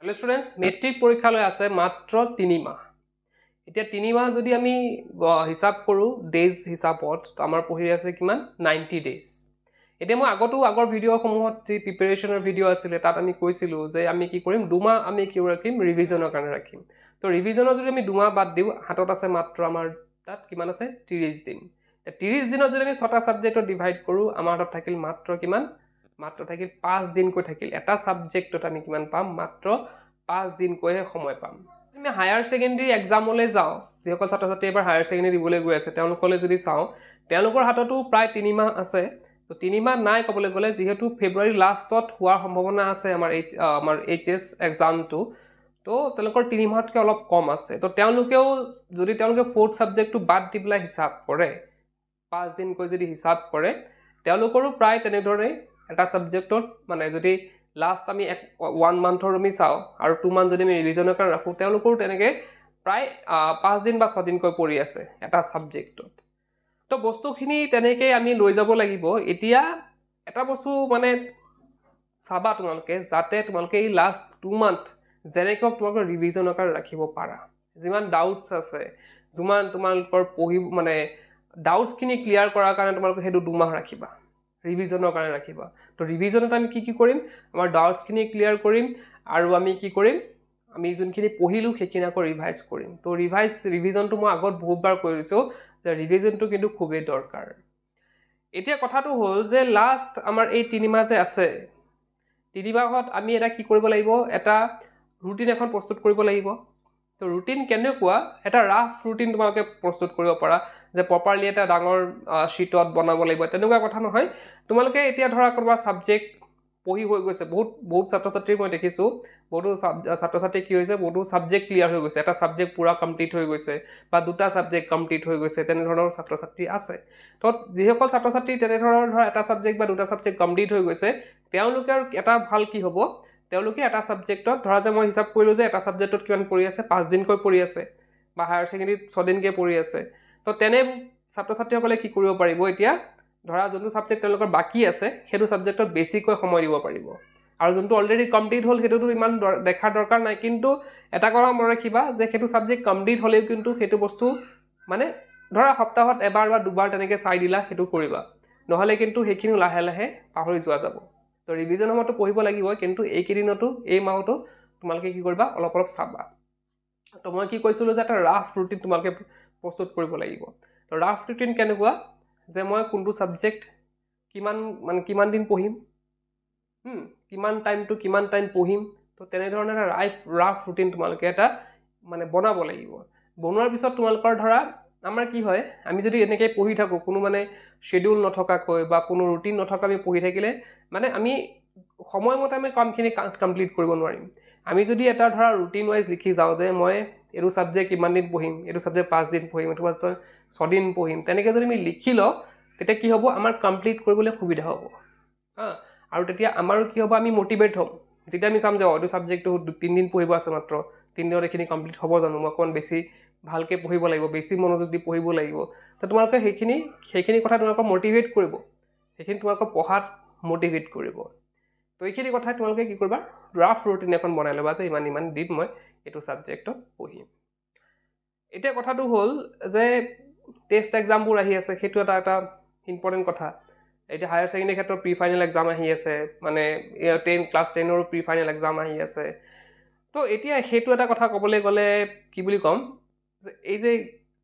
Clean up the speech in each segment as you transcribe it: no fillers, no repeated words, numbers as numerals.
Hello' students, matric পৰীক্ষালৈ আছে মাত্ৰ 3 মাহ। এতিয়া 3 মাহ যদি আমি হিচাপ কৰোঁ ডেইজ হিচাপত, তো আমাৰ পঢ়ি আছে কিমান? 90 ডেইজ। এতিয়া মই আগতো আগৰ ভিডিঅ'সমূহত যি প্ৰিপেৰেশ্যনৰ ভিডিঅ' আছিলে, তাত আমি কৈছিলোঁ যে আমি কি কৰিম, 2 মাহ আমি কি ৰাখিম? ৰিভিজনৰ কাৰণে ৰাখিম। তো ৰিভিজনৰ যদি আমি 2 মাহ বাদ দিওঁ, হাতত আছে মাত্ৰ আমাৰ তাত কিমান আছে? 30 দিন। 30 দিনত যদি আমি ছটা ছাবজেক্টত ডিভাইড কৰোঁ, আমাৰ হাতত থাকিল মাত্ৰ কিমান? মাত্ৰ থাকিল 5 দিনকৈ থাকিল। এটা ছাবজেক্টত আমি কিমান পাম? মাত্ৰ 5 দিনকৈহে সময় পাম। আমি হায়াৰ ছেকেণ্ডেৰী এক্সামলৈ যাওঁ, যিসকল ছাত্ৰ ছাত্ৰী এইবাৰ হায়াৰ ছেকেণ্ডেৰী দিবলৈ গৈ আছে, তেওঁলোকলৈ যদি চাওঁ, তেওঁলোকৰ হাততো প্ৰায় 3 মাহ আছে। তো 3 মাহ নাই ক'বলৈ গ'লে, যিহেতু ফেব্ৰুৱাৰী লাষ্টত হোৱাৰ সম্ভাৱনা আছে আমাৰ এইচ এছ এক্সামটো। তো তেওঁলোকৰ 3 মাহতকৈ অলপ কম আছে। তো তেওঁলোকেও যদি তেওঁলোকে ফ'ৰ্থ ছাবজেক্টটো বাদ দি পেলাই হিচাপ কৰে, 5 দিনকৈ যদি হিচাপ কৰে, তেওঁলোকৰো প্ৰায় তেনেধৰণেই এটা ছাবজেক্টত, মানে যদি লাষ্ট আমি এক ওৱান মান্থৰ আমি চাওঁ আৰু 2 মান্থ যদি আমি ৰিভিজনৰ কাৰণে ৰাখোঁ, তেওঁলোকৰো তেনেকৈ প্ৰায় 5 দিন বা 6 দিনকৈ পৰি আছে এটা ছাবজেক্টত। তো বস্তুখিনি তেনেকৈ আমি লৈ যাব লাগিব। এতিয়া এটা বস্তু মানে চাবা তোমালোকে, যাতে তোমালোকে এই লাষ্ট 2 মান্থ যেনেকৈ হওক তোমালোকৰ ৰিভিজনৰ কাৰণে ৰাখিব পাৰা। যিমান ডাউটছ আছে, যিমান তোমালোকৰ পঢ়ি মানে ডাউটছখিনি ক্লিয়াৰ কৰাৰ কাৰণে তোমালোকে সেইটো 2 মাহ ৰাখিবা, ৰিভিজনৰ কাৰণে ৰাখিবা। তো ৰিভিজনত আমি কি কি কৰিম? আমাৰ ডাউটছখিনি ক্লিয়াৰ কৰিম আৰু আমি কি কৰিম? আমি যোনখিনি পঢ়িলোঁ, সেইখিনি আকৌ ৰিভাইজ কৰিম। তো ৰিভিজনটো মই আগত বহুতবাৰ কৈ দিছোঁ যে ৰিভিজনটো কিন্তু খুবেই দৰকাৰ। এতিয়া কথাটো হ'ল যে লাষ্ট আমাৰ এই 3 মাহ যে আছে, 3 মাহত আমি এটা কি কৰিব লাগিব? এটা ৰুটিন এখন প্ৰস্তুত কৰিব লাগিব। তো ৰুটিন কেনেকুৱা? এটা ৰাফ ৰুটিন তোমালোকে প্ৰস্তুত কৰিব পাৰা, যে প্ৰপাৰলি এটা ডাঙৰ শ্বীটত বনাব লাগিব তেনেকুৱা কথা নহয়। তোমালোকে এতিয়া ধৰা কোনোবা ছাবজেক্ট পঢ়ি হৈ গৈছে, বহুত বহুত ছাত্ৰ ছাত্ৰীক মই দেখিছোঁ, বহুতো ছাত্ৰ ছাত্ৰী কি হৈছে, বহুতো ছাবজেক্ট ক্লিয়াৰ হৈ গৈছে, এটা ছাবজেক্ট পূৰা কমপ্লিট হৈ গৈছে বা দুটা ছাবজেক্ট কমপ্লিট হৈ গৈছে, তেনেধৰণৰ ছাত্ৰ ছাত্ৰী আছে। তো যিসকল ছাত্ৰ ছাত্ৰী তেনেধৰণৰ ধৰা এটা ছাবজেক্ট বা দুটা ছাবজেক্ট কমপ্লিট হৈ গৈছে, তেওঁলোকৰ এটা ভাল কি হ'ব? তেওঁলোকে এটা ছাবজেক্টত ধৰা যে মই হিচাপ কৰিলোঁ যে এটা ছাবজেক্টত কিমান পৰি আছে, 5 দিনকৈ পৰি আছে বা হায়াৰ ছেকেণ্ডেৰীত 6 দিনকৈ পৰি আছে। তো তেনে ছাত্ৰ ছাত্ৰীসকলে কি কৰিব পাৰিব? এতিয়া ধৰা যোনটো ছাবজেক্ট তেওঁলোকৰ বাকী আছে, সেইটো ছাবজেক্টত বেছিকৈ সময় দিব পাৰিব আৰু যোনটো অলৰেডি কমপ্লিট হ'ল, সেইটোতো ইমান দেখাৰ দৰকাৰ নাই। কিন্তু এটা কথা মনত ৰাখিবা যে সেইটো ছাবজেক্ট কমপ্লিট হ'লেও কিন্তু সেইটো বস্তু মানে ধৰা সপ্তাহত এবাৰ বা দুবাৰ তেনেকৈ চাই দিলা, সেইটো কৰিবা। নহ'লে কিন্তু সেইখিনিও লাহে লাহে পাহৰি যোৱা যাব। তো ৰিভিজন সময়তো পঢ়িব লাগিব, কিন্তু এইকেইদিনতো, এই মাহতো তোমালোকে কি কৰিবা? অলপ অলপ চাবা। তো মই কি কৈছিলোঁ যে এটা ৰাফ ৰুটিন তোমালোকে প্ৰস্তুত কৰিব লাগিব। তো ৰাফ ৰুটিন কেনেকুৱা? যে মই কোনটো ছাবজেক্ট কিমান, মানে কিমান দিন পঢ়িম, কিমান টাইমটো কিমান টাইম পঢ়িম। তো তেনেধৰণে এটা ৰাফ ৰুটিন তোমালোকে এটা মানে বনাব লাগিব। বনোৱাৰ পিছত তোমালোকৰ ধৰা আমাৰ কি হয়, আমি যদি এনেকৈ পঢ়ি থাকোঁ, কোনো মানে শ্বেডিউল নথকাকৈ বা কোনো ৰুটিন নথকা আমি পঢ়ি থাকিলে মানে আমি সময়মতে আমি কামখিনি কমপ্লিট কৰিব নোৱাৰিম। আমি যদি এটা ধৰা ৰুটিন ৱাইজ লিখি যাওঁ যে মই এইটো ছাবজেক্ট কিমান দিন পঢ়িম, এইটো ছাবজেক্ট 5 দিন পঢ়িম, এইটো ছাবজেক্ট 6 দিন পঢ়িম, তেনেকৈ যদি আমি লিখি লওঁ, তেতিয়া কি হ'ব? আমাৰ কমপ্লিট কৰিবলৈ সুবিধা হ'ব। হা, আৰু তেতিয়া আমাৰো কি হ'ব? আমি মটিভেট হ'ম। যেতিয়া আমি চাম যে এইটো ছাবজেক্টটো 3 দিন পঢ়িব আছে মাত্ৰ, 3 দিনত এইখিনি কমপ্লিট হ'ব জানো? মই অকণমান বেছি ভালকৈ পঢ়িব লাগিব, বেছি মনোযোগ দি পঢ়িব লাগিব। তো তোমালোকে সেইখিনি কথা তোমালোকক মটিভেট কৰিব, সেইখিনি তোমালোকক পঢ়াত মটিভেট কৰিব। তো এইখিনি কথা তোমালোকে কি কৰিবা? ৰাফ ৰুটিন এখন বনাই ল'বা যে ইমান ইমান দিন মই এইটো ছাবজেক্টত পঢ়িম। এতিয়া কথাটো হ'ল যে টেষ্ট এক্সামবোৰ আহি আছে, সেইটো এটা ইম্পৰ্টেণ্ট কথা। এতিয়া হায়াৰ ছেকেণ্ডেৰী ক্ষেত্ৰত প্ৰি ফাইনেল এক্সাম আহি আছে, মানে ক্লাছ 10ৰো প্ৰি ফাইনেল এক্সাম আহি আছে। তো এতিয়া সেইটো এটা কথা ক'বলৈ গ'লে কি বুলি ক'ম যে এই যে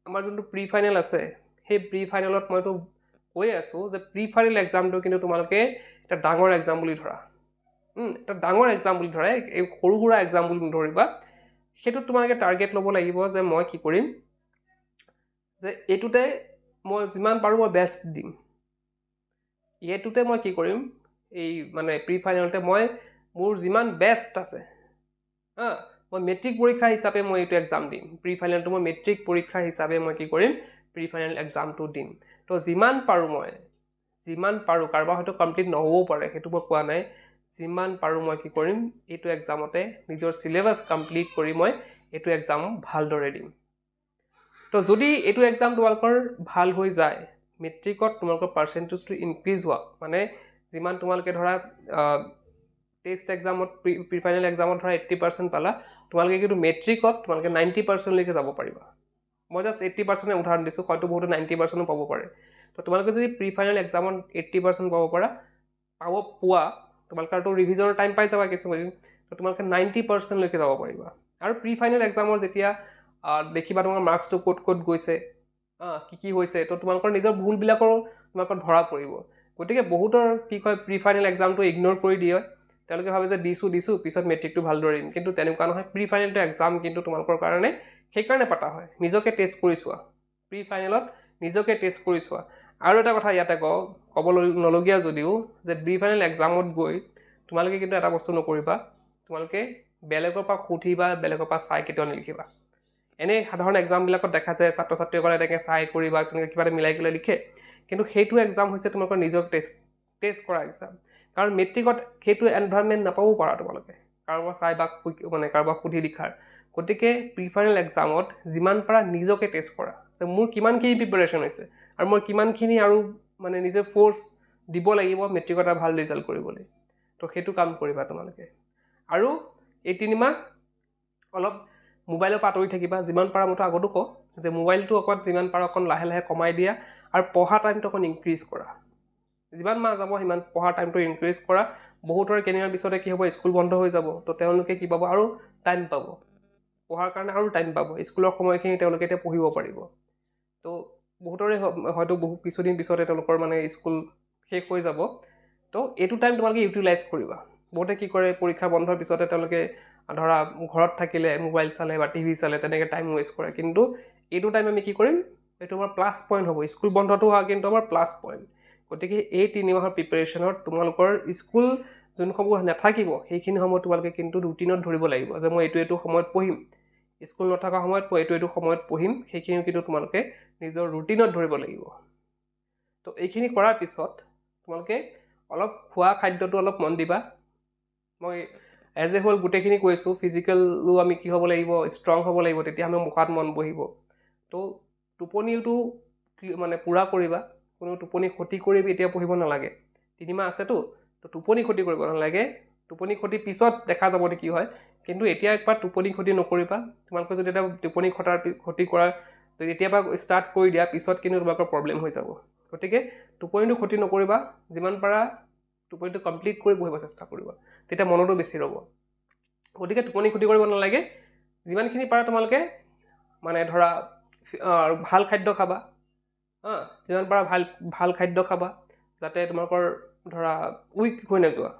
আমাৰ যোনটো প্ৰি ফাইনেল আছে, সেই প্ৰি ফাইনেলত মইতো কৈ আছোঁ যে প্ৰি ফাইনেল এক্সামটো কিন্তু তোমালোকে এটা ডাঙৰ এক্সাম বুলি ধৰা, এটা ডাঙৰ এক্সাম বুলি ধৰা, এই সৰু সুৰা এক্সাম বুলি নধৰিবা। সেইটোত তোমালোকে টাৰ্গেট ল'ব লাগিব যে মই কি কৰিম, যে এইটোতে মই যিমান পাৰোঁ মই বেষ্ট দিম। এইটোতে মই কি কৰিম, এই মানে প্ৰি ফাইনেলতে মই মোৰ যিমান বেষ্ট আছে, হা, মই মেট্ৰিক পৰীক্ষা হিচাপে মই এইটো এক্সাম দিম। প্ৰি ফাইনেলটো মই মেট্ৰিক পৰীক্ষা হিচাপে মই কি কৰিম? প্ৰি ফাইনেল এক্সামটো দিম। তো যিমান পাৰোঁ, মই যিমান পাৰোঁ, কাৰোবাৰ হয়তো কমপ্লিট নহ'বও পাৰে, সেইটো মই কোৱা নাই, যিমান পাৰোঁ মই কি কৰিম, এইটো এক্সামতে নিজৰ চিলেবাছ কমপ্লিট কৰি মই এইটো এক্সাম ভালদৰে দিম। তো যদি এইটো এক্সাম তোমালোকৰ ভাল হৈ যায়, মেট্ৰিকত তোমালোকৰ পাৰ্চেণ্টেজটো ইনক্ৰিজ হোৱা, মানে যিমান তোমালোকে ধৰা টেষ্ট এক্সামত প্ৰি ফাইনেল এক্সামত ধৰা 80% পালা, তোমালোকে কিন্তু মেট্ৰিকত তোমালোকে 90%লৈকে যাব পাৰিবা। মই জাষ্ট 80% উদাহৰণ দিছোঁ, হয়তো বহুতে 90%ও পাব পাৰে। তো তোমালোকে যদি প্ৰি ফাইনেল এক্সামত 80% পাব পাৰা, পোৱা, তোমালোকে আৰু ৰিভিজনৰ টাইম পাই যাবা কিছুমান, তো তোমালোকে 90%লৈকে যাব পাৰিবা। আৰু প্ৰি ফাইনেল এক্সামৰ যেতিয়া দেখিবা তোমাৰ মাৰ্কছটো ক'ত ক'ত গৈছে, কি কি হৈছে, তো তোমালোকৰ নিজৰ ভুলবিলাকৰো তোমালোকৰ ধৰা পৰিব। গতিকে বহুতৰ কি কয়, প্ৰি ফাইনেল এক্সামটো ইগন'ৰ কৰি দিয়ে, তেওঁলোকে ভাবে যে দিছোঁ দিছোঁ পিছত মেট্ৰিকটো ভালদৰে দিম, কিন্তু তেনেকুৱা নহয়। প্ৰি ফাইনেলটো এক্সাম কিন্তু তোমালোকৰ কাৰণে সেইকাৰণে পতা হয়, নিজকে টেষ্ট কৰি চোৱা। প্ৰি ফাইনেলত নিজকে টেষ্ট কৰি চোৱা। আৰু এটা কথা ইয়াতে কওঁ, ক'ব নলগীয়া যদিও, যে প্ৰি ফাইনেল এক্সামত গৈ তোমালোকে কিন্তু এটা বস্তু নকৰিবা, তোমালোকে বেলেগৰ পৰা সুধি বা বেলেগৰ পৰা চাই কেতিয়াও নিলিখিবা। এনেই সাধাৰণ এক্সামবিলাকত দেখা যায় ছাত্ৰ ছাত্ৰীসকলে তেনেকৈ চাই কৰি বা তেনেকৈ কিবা এটা মিলাই পেলাই লিখে, কিন্তু সেইটো এক্সাম হৈছে তোমালোকৰ নিজক টেষ্ট কৰা এক্সাম। কাৰণ মেট্ৰিকত সেইটো এনভাইৰনমেণ্ট নাপাবও পাৰা তোমালোকে, কাৰোবাৰ চাই বা মানে কাৰোবাক সুধি লিখাৰ। গতিকে প্ৰি ফাইনেল এক্সামত যিমান পাৰা নিজকে টেষ্ট কৰা, যে মোৰ কিমানখিনি প্ৰিপেৰেশ্যন হৈছে আৰু মই কিমানখিনি আৰু মানে নিজে ফ'ৰ্চ দিব লাগিব মেট্ৰিকত এটা ভাল ৰিজাল্ট কৰিবলৈ। তো সেইটো কাম কৰিবা তোমালোকে। আৰু এই 3 মাহ অলপ মোবাইলৰ পৰা আঁতৰি থাকিবা যিমান পাৰা। মইতো আগতো কওঁ যে মোবাইলটো অকণ যিমান পাৰা অকণ লাহে লাহে কমাই দিয়া আৰু পঢ়া টাইমটো অকণ ইনক্ৰিজ কৰা। যিমান মাহ যাব সিমান পঢ়াৰ টাইমটো ইনক্ৰিজ কৰা। বহুতৰে কেইদিনমান পিছতে কি হ'ব, স্কুল বন্ধ হৈ যাব, তো তেওঁলোকে কি পাব, আৰু টাইম পাব পঢ়াৰ কাৰণে, আৰু টাইম পাব স্কুলৰ সময়খিনি তেওঁলোকে এতিয়া পঢ়িব পাৰিব। তো বহুতৰে হয়তো বহু কিছুদিন পিছতে তেওঁলোকৰ মানে স্কুল শেষ হৈ যাব। তো এইটো টাইম তোমালোকে ইউটিলাইজ কৰিবা। বহুতে কি কৰে, পৰীক্ষা বন্ধৰ পিছতে তেওঁলোকে ধৰা ঘৰত থাকিলে মোবাইল চালে বা টিভি চালে, তেনেকৈ টাইম ৱেষ্ট কৰে। কিন্তু এইটো টাইম আমি কি কৰিম, এইটো আমাৰ প্লাছ পইণ্ট হ'ব। স্কুল বন্ধটো হোৱা কিন্তু আমাৰ প্লাছ পইণ্ট। গতিকে এই 3 মাহৰ প্ৰিপেৰেশ্যনত তোমালোকৰ স্কুল যোনসমূহ নাথাকিব, সেইখিনি সময়ত তোমালোকে কিন্তু ৰুটিনত ধৰিব লাগিব যে মই এইটো এইটো সময়ত পঢ়িম, স্কুল নথকা সময়ত মই এইটো এইটো সময়ত পঢ়িম। সেইখিনিও কিন্তু তোমালোকে নিজৰ ৰুটিনত ধৰিব লাগিব। তো এইখিনি কৰাৰ পিছত তোমালোকে অলপ খোৱা খাদ্যটো অলপ মন দিবা। মই এজ এ হ'ল গোটেইখিনি কৈছোঁ, ফিজিকেলো আমি কি হ'ব লাগিব, ষ্ট্ৰং হ'ব লাগিব, তেতিয়া আমি মুখাত মন বহিব। তো টোপনিওটো মানে পূৰা কৰিবা, কোনো টোপনি ক্ষতি কৰি এতিয়া পঢ়িব নালাগে। 3 মাহ আছেতো, তো টোপনি ক্ষতি কৰিব নালাগে। টোপনি ক্ষতি পিছত দেখা যাব কি হয়, কিন্তু এতিয়া একবাৰ টোপনি ক্ষতি নকৰিবা। তোমালোকে যদি এটা টোপনি ক্ষতি কৰা যদি এতিয়াৰ পৰা ষ্টাৰ্ট কৰি দিয়া, পিছত কিন্তু তোমালোকৰ প্ৰব্লেম হৈ যাব। গতিকে টোপনিটো ক্ষতি নকৰিবা, যিমান পাৰা টোপনিটো কমপ্লিট কৰি পঢ়িব চেষ্টা কৰিবা, তেতিয়া মনতো বেছি ৰ'ব। গতিকে টোপনি ক্ষতি কৰিব নালাগে। যিমানখিনি পাৰা তোমালোকে মানে ধৰা ভাল খাদ্য খাবা, হা, যিমান পাৰা ভাল ভাল খাদ্য খাবা, যাতে তোমালোকৰ ধৰা উইক হৈ নোযোৱা,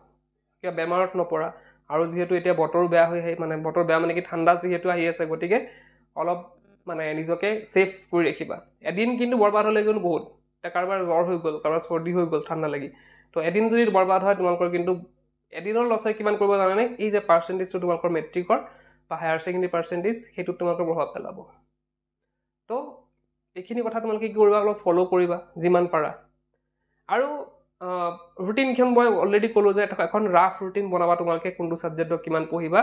কিবা বেমাৰত নপৰা। আৰু যিহেতু এতিয়া বতৰো বেয়া হৈ আহি, মানে বতৰ বেয়া মানে কি, ঠাণ্ডা যিহেতু আহি আছে, গতিকে অলপ মানে নিজকে ছেফ কৰি ৰাখিবা। এদিন কিন্তু বৰবাদ হ'লে কিন্তু বহুত, এতিয়া কাৰোবাৰ জ্বৰ হৈ গ'ল, কাৰোবাৰ চৰ্দি হৈ গ'ল ঠাণ্ডা লাগি, তো এদিন যদি বৰবাদ হয় তোমালোকৰ কিন্তু এদিনৰ লছে কিমান কৰিব জানানে? এই যে পাৰ্চেণ্টেজটো তোমালোকৰ মেট্ৰিকৰ বা হায়াৰ ছেকেণ্ডেৰী পাৰ্চেণ্টেজ, সেইটোত তোমালোকৰ প্ৰভাৱ পেলাব। তো এইখিনি কথা তোমালোকে কি কৰিবা, অলপ ফ'ল' কৰিবা যিমান পাৰা। আৰু ৰুটিনখন মই অলৰেডি ক'লোঁ যে এখন ৰাফ ৰুটিন বনাবা তোমালোকে, কোনটো ছাবজেক্টত কিমান পঢ়িবা।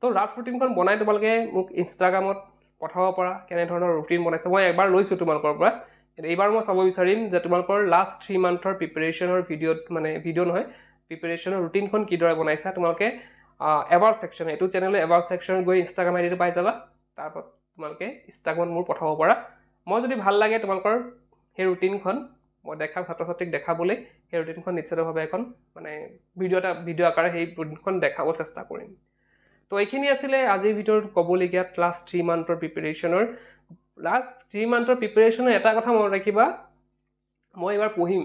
তো ৰাফ ৰুটিনখন বনাই তোমালোকে মোক ইনষ্টাগ্ৰামত পঠাব পাৰা, কেনেধৰণৰ ৰুটিন বনাইছা। মই এবাৰ লৈছোঁ তোমালোকৰ পৰা, কিন্তু এইবাৰ মই চাব বিচাৰিম যে তোমালোকৰ লাষ্ট 3 মান্থৰ প্ৰিপেৰেশ্যনৰ ভিডিঅ'ত, মানে ভিডিঅ' নহয়, প্ৰিপেৰেশ্যনৰ ৰুটিনখন কিদৰে বনাইছা। তোমালোকে এবাউট ছেকশ্যন, এইটো চেনেলৰ এবাউট ছেকশ্যনত গৈ ইনষ্টাগ্ৰাম আই ডিটো পাই যাবা, তাৰপৰা তোমালোকে ইনষ্টাগ্ৰামত মোৰ পঠাব পাৰা। মই যদি ভাল লাগে তোমালোকৰ সেই ৰুটিনখন, মই দেখা ছাত্ৰ ছাত্ৰীক দেখাবলৈ সেই ৰুটিনখন নিশ্চিতভাৱে এখন মানে ভিডিঅ' এটা, ভিডিঅ' আকাৰে সেই ৰুটিনখন দেখাব চেষ্টা কৰিম। তো এইখিনি আছিলে আজিৰ ভিতৰত ক'বলগীয়া লাষ্ট 3 মান্থৰ প্ৰিপেৰেশ্যনৰ। লাষ্ট 3 মান্থৰ প্ৰিপেৰেশ্যনৰ এটা কথা মনত ৰাখিবা, মই এইবাৰ পঢ়িম।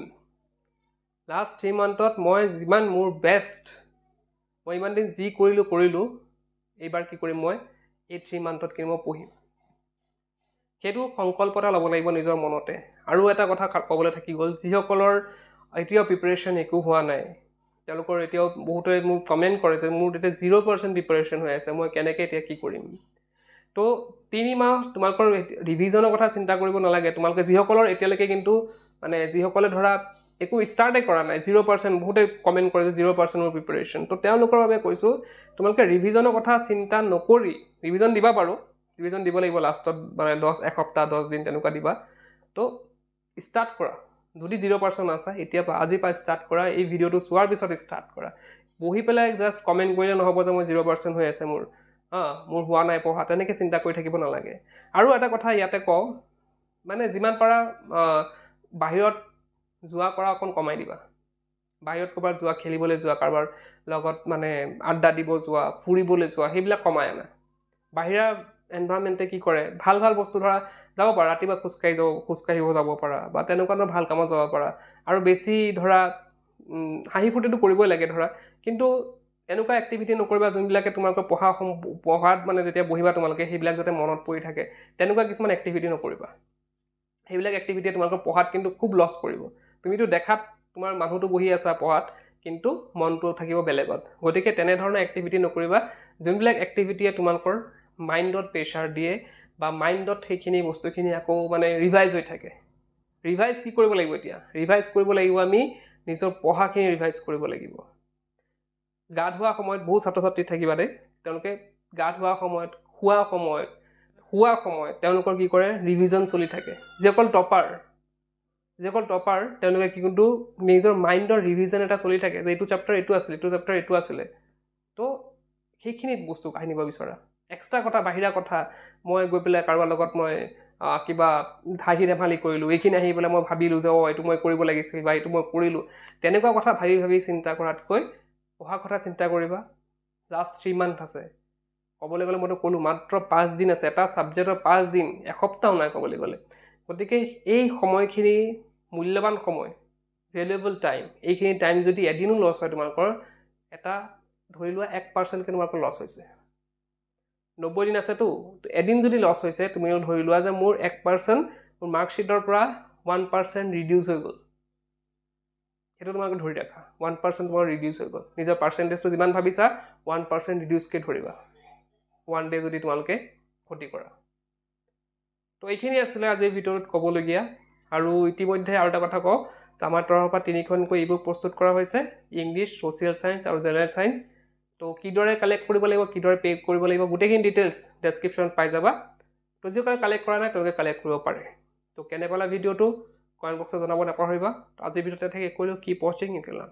লাষ্ট 3 মান্থত মই যিমান মোৰ বেষ্ট, মই ইমান দিন যি কৰিলোঁ কৰিলোঁ, এইবাৰ কি কৰিম মই, এই 3 মান্থত কিন্তু মই পঢ়িম। সেইটো সংকল্প এটা ল'ব লাগিব নিজৰ মনতে। আৰু এটা কথা ক'বলৈ থাকি গ'ল, যিসকলৰ এতিয়াও প্ৰিপেৰেশ্যন একো হোৱা নাই, তেওঁলোকৰ এতিয়াও বহুতে মোক কমেণ্ট কৰে যে মোৰ তেতিয়া 0% প্ৰিপেৰেশ্যন হৈ আছে, মই কেনেকৈ এতিয়া কি কৰিম? তো 3 মাহ তোমালোকৰ ৰিভিজনৰ কথা চিন্তা কৰিব নালাগে। তোমালোকে যিসকলৰ এতিয়ালৈকে কিন্তু মানে যিসকলে ধৰা একো ষ্টাৰ্টেই কৰা নাই, 0%, বহুতে কমেণ্ট কৰে যে 0% মোৰ প্ৰিপেৰেশ্যন, তো তেওঁলোকৰ বাবে কৈছোঁ, তোমালোকে ৰিভিজনৰ কথা চিন্তা নকৰি, ৰিভিজন দিবা বাৰু, ৰিভিজন দিব লাগিব লাষ্টত, মানে এসপ্তাহ 10 দিন তেনেকুৱা দিবা। তো ষ্টাৰ্ট কৰা, যদি 0% আছা, এতিয়াৰ পৰা, আজিৰ পৰা ষ্টাৰ্ট কৰা, এই ভিডিঅ'টো চোৱাৰ পিছত ষ্টাৰ্ট কৰা। বহি পেলাই জাষ্ট কমেণ্ট কৰিলে নহ'ব যে মই 0% হৈ আছে, মোৰ মোৰ হোৱা নাই পঢ়া, তেনেকৈ চিন্তা কৰি থাকিব নালাগে। আৰু এটা কথা ইয়াতে কওঁ, মানে যিমান পাৰা বাহিৰত যোৱা কৰা অকণ কমাই দিবা। বাহিৰত ক'ৰবাত যোৱা, খেলিবলৈ যোৱা, কাৰোবাৰ লগত মানে আড্ডা দিব যোৱা, ফুৰিবলৈ যোৱা, সেইবিলাক কমাই আনা। বাহিৰা এনভাইৰনমেণ্টে কি কৰে, ভাল ভাল বস্তু ধৰা যাব পাৰা, ৰাতিপুৱা খোজকাঢ়িব যাব পাৰা বা তেনেকুৱা ধৰণৰ ভাল কামত যাব পাৰা। আৰু বেছি ধৰা হাঁহি ফূৰ্তিটো কৰিবই লাগে ধৰা, কিন্তু এনেকুৱা এক্টিভিটি নকৰিবা যোনবিলাকে তোমালোকৰ পঢ়াত মানে যেতিয়া বহিবা তোমালোকে সেইবিলাক যাতে মনত পৰি থাকে, তেনেকুৱা কিছুমান এক্টিভিটি নকৰিবা। সেইবিলাক এক্টিভিটিয়ে তোমালোকৰ পঢ়াত কিন্তু খুব লছ কৰিব। তুমিতো দেখাত তোমাৰ মানুহটো বহি আছা পঢ়াত, কিন্তু মনটো থাকিব বেলেগত। গতিকে তেনেধৰণৰ এক্টিভিটি নকৰিবা যোনবিলাক এক্টিভিটিয়ে তোমালোকৰ মাইণ্ডত প্ৰেছাৰ দিয়ে বা মাইণ্ডত সেইখিনি বস্তুখিনি আকৌ মানে ৰিভাইজ হৈ থাকে। ৰিভাইজ কি কৰিব লাগিব এতিয়া? ৰিভাইজ কৰিব লাগিব আমি নিজৰ পঢ়াখিনি ৰিভাইজ কৰিব লাগিব। গা ধোৱা সময়ত বহুত ছাত্ৰ ছাত্ৰী থাকিবা দেই, তেওঁলোকে গা ধোৱা সময়ত, খোৱা সময়ত, শোৱা সময়ত তেওঁলোকৰ কি কৰে, ৰিভিজন চলি থাকে। যিসকল টপাৰ তেওঁলোকে কি কিন্তু নিজৰ মাইণ্ডৰ ৰিভিজন এটা চলি থাকে যে এইটো চেপ্টাৰ এইটো আছিলে, এইটো চেপ্টাৰ এইটো আছিলে। তো সেইখিনিত বস্তু আনিব বিচৰা। এক্সট্ৰা কথা, বাহিৰা কথা, মই গৈ পেলাই কাৰোবাৰ লগত মই কিবা হাঁহি ধেমালি কৰিলোঁ, এইখিনি আহি পেলাই মই ভাবিলোঁ যে অঁ এইটো মই কৰিব লাগিছিল বা এইটো মই কৰিলোঁ, তেনেকুৱা কথা ভাবি ভাবি চিন্তা কৰাতকৈ পঢ়া কথা চিন্তা কৰিবা। লাষ্ট 3 মান্থ আছে, ক'বলৈ গ'লে মইতো ক'লোঁ মাত্ৰ 5 দিন আছে, এটা ছাবজেক্টৰ 5 দিন, এসপ্তাহও নাই ক'বলৈ গ'লে। গতিকে এই সময়খিনি মূল্যৱান সময়, ভেলুৱেবল টাইম। এইখিনি টাইম যদি এদিনো লছ হয় তোমালোকৰ, এটা ধৰি লোৱা 1%কৈ তোমালোকৰ লছ হৈছে। 90 দিন আছেতো, এদিন যদি লছ হৈছে তুমি ধৰি লোৱা যে মোৰ 1% মোৰ মাৰ্কশ্বিটৰ পৰা 1% ৰিডিউচ হৈ গ'ল, সেইটো তোমালোকে ধৰি ৰাখা। 1% তোমাৰ ৰিডিউচ হৈ গ'ল। নিজৰ পাৰ্চেণ্টেজটো যিমান ভাবিছা 1% ৰিডিউচকৈ ধৰিবা 1 ডে যদি তোমালোকে ক্ষতি কৰা। তো এইখিনি আছিলে আজিৰ ভিতৰত ক'বলগীয়া। আৰু ইতিমধ্যে আৰু এটা কথা কওঁ যে আমাৰ তৰফৰ পৰা 3খনকৈ ই বুক প্ৰস্তুত কৰা হৈছে, ইংলিছ, ছ'চিয়েল ছায়েন্স আৰু জেনেৰেল ছায়েন্স। তো কিদৰে কালেক্ট কৰিব লাগিব, কিদৰে পে' কৰিব লাগিব, গোটেইখিনি ডিটেইলছ ডেছক্ৰিপশ্যনত পাই যাবা। তো যিসকলে কালেক্ট কৰা নাই তেওঁলোকে কালেক্ট কৰিব পাৰে। তো কেনে পালা ভিডিঅ'টো কমেণ্ট বক্সত জনাব নাপাহৰিবা। আজিৰ ভিডিঅ'তে থাকি কৰিলোঁ। কিপ ৱাচিং, ইউ কেন লাৰ্ণ।